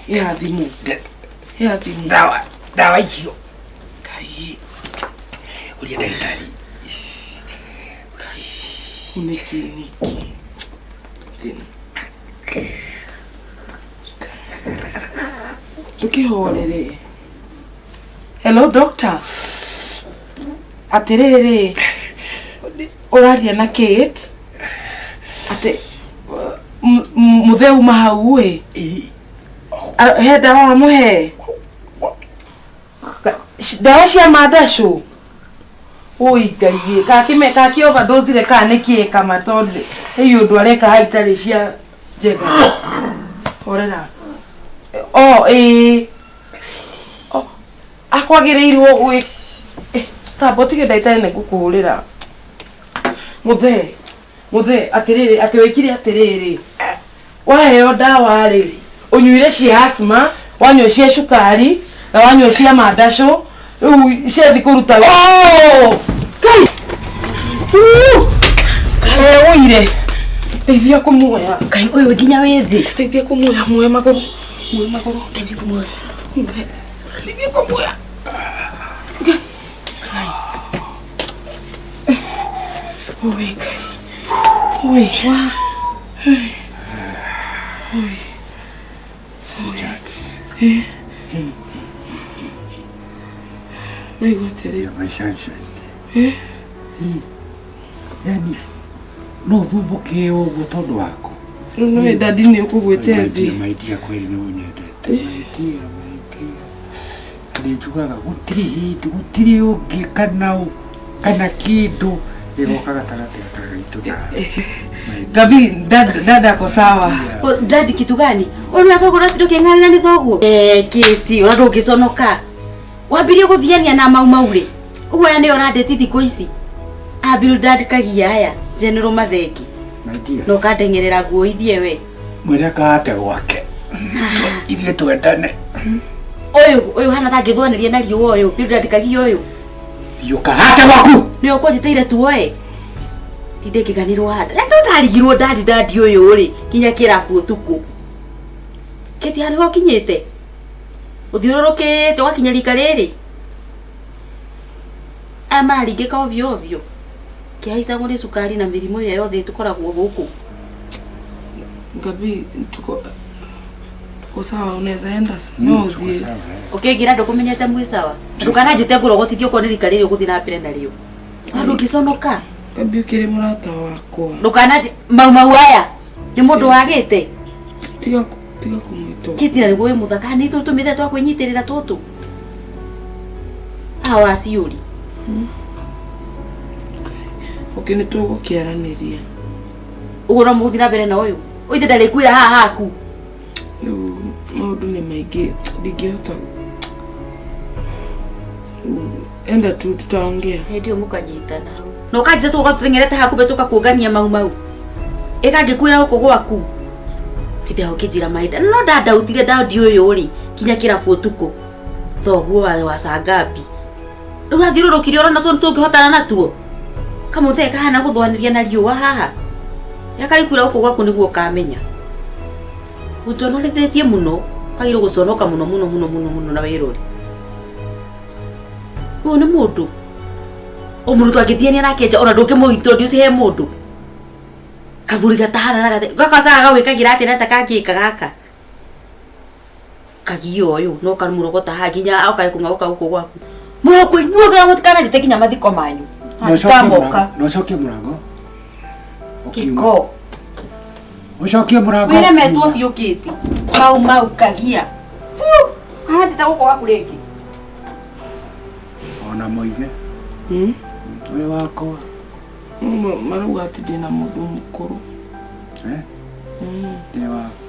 Ya thimũ. Ya thimũ. Ndawa ndawa icio. Ngai. Ũria ndagĩtarĩ. Nĩkĩ nĩkĩ. Thĩna. Ndũkĩhorere. Hello doctor. Atĩrĩrĩ. Ũraria na Kate. Atĩ mũthee uma hau ĩ. He ndawa wamũhe? Ndawa cia mandacũ. Oi Ngai ĩ, kaki kaki overdose re kana nĩkĩ kama tondũ ĩ ũndũ areka haha itarĩ cia njega. Horera. O ĩ. O akwagĩrĩirwo gwĩ tamba ũtige ndagĩtarĩ nĩ ngũkũhũrĩra. Mũthee, mũthee atĩrĩrĩ atĩ wĩkire atĩrĩrĩ. Waheo ndawa rĩ, ũnyuire cia asthma, wanyua cia cukari, na wanyua cia mandacũ, rĩu ciathi kũruta wĩra. Oh! Ngai! Ngai ũire. Ndeithia kũmuoya. Ngai ũyũ nginya wĩ thĩ. Ndeithia kũmuoya, muoe magũrũ. Muoe magũrũ. Ndeithia kũmuoya. Ngai. Oi Ngai. Oi. Oi. Sweetheart. Ũraigua atĩa rĩu? My sunshine. Yani no thumbũke ũguo tondũ waku. Rĩu nĩwe dadi nĩ ũkũgwĩte My thĩ. dear, my dear, kweli nĩ ũnyendete. My dear, my dear. Nĩ njugaga gũtirĩ hĩndĩ gũtirĩ ũngĩ kana ũ kana kĩndũ gĩgoka gatagatĩ gaka gaitũ nawe. My Gabi, dada ako sawa. Dadi kitu gani? Ũyũ nĩ thoguo ũratinda ũkĩng'arĩra nĩ thoguo? Eh, Kĩti, ona ndũngĩconoka. Wambirie gũthiania na mau mau rĩ. Ũguo aya nĩo ũrandĩti thikũ ici. Abiru dad kagia aya, General Matheki. My dear. Na ũkandengerera nguo ithie we. Mwĩre akahate gwake. Ithuĩ twendane. Ũyũ, ũyũ hana ta angĩthwanĩria na riũa ũyũ, Biru dad kagia ũyũ. Thiĩ ũkahate gwaku. Nĩwe ũkũnjĩtĩire tuoe. Tinde ngĩganĩrwo haha. Na ndũndarigirwo dadi dadi ũyũ rĩ, nginya kĩrabu ũtukũ. Kĩti haha nĩho ũkinyĩte? Ũthiũrũrũkĩte ũgakinya rika rĩrĩ? Aya mararingĩka ovyo ovyo. Kĩhaicagwo nĩ cukari na mĩrimũ ĩrĩa yothe tũkoragwo gũkũ. Gabi, tuko tuko sawa, unaweza enda. No ũthiĩ. Ũkĩnjĩra ndũkũmenyete mwĩ sawa. Ndũkananjĩte ngũrogotithie okorwo nĩ rika rĩrĩ ũgũthiĩ na mbere narĩo. Na ndũngĩconoka. Gabi ũkĩrĩ mũrata wakwa. Ndũkananjĩ mau mau aya nĩ mũndũ wagĩte. Tiga tiga kũmwĩta. Kĩtira nĩguo wĩ mũthaka nĩ ithuĩ tũmĩthe twa kwĩnyitĩrĩra tũtũ. Haha waciũri. Okay, nĩ tũgũkĩaranĩria. Ũguo no mũgũthiĩ na mbere na ũyũ. Ũyũ ndarĩkuĩra haha haku. Rĩu maũndũ nĩ maingĩ ndingĩhota. Enda tu tutaongea. Hĩndĩ ĩyo mũkanyitana hau. Na ũkanjĩta tũgoka tũteng'erete haha kumbe tũkakuongania mau mau. Ĩkangĩkuĩra gũkũ gwaku. Tinde ũkĩnjĩra mahinda. No ndandautire ndandi ũyũ rĩ kinya kĩrabu ũtukũ. Thoguo wa Sangapi. Rĩu ũrathiũrũrũkire ũrona tũngĩhotana natuo. Kamũthee kahana gũthwanĩria na riũa haha. Yakarĩkuĩra gũkũ gwaku nĩguo ũkamenya. Ũnjonorithĩtie mũno. Wagĩrĩirwo gũconoka mũno mũno mũno mũno mũno na wĩrore. Ũyũ nĩ mũndũ. O mũrutwo angĩthiania nake nja ona ndũngĩmũ introduce he mũndũ. Kathuri gatahana na gate. Gakacaga gawĩkagĩra atĩa na ta kangĩka gaka. Kagia ũyũ no kamũrogota haha nginya okae kũng'aũka gũkũ gwaku. Mũrokwo inyuothe mũtikananjĩte nginya mathiko manyu. Ndikamoka. Na ũcokie mũrango. Ũkiuma. Gĩko. Ũcokie mũrango. Wĩremetwo ũkiuma. biũ Kĩti. Mau mau kagia. Aratita gũkũ gwaku rĩngĩ. Ona moige. Wĩ wakwa. Marauga atĩ ndĩna mũndũ mũkũrũ. Eh? Ndĩ wakwa.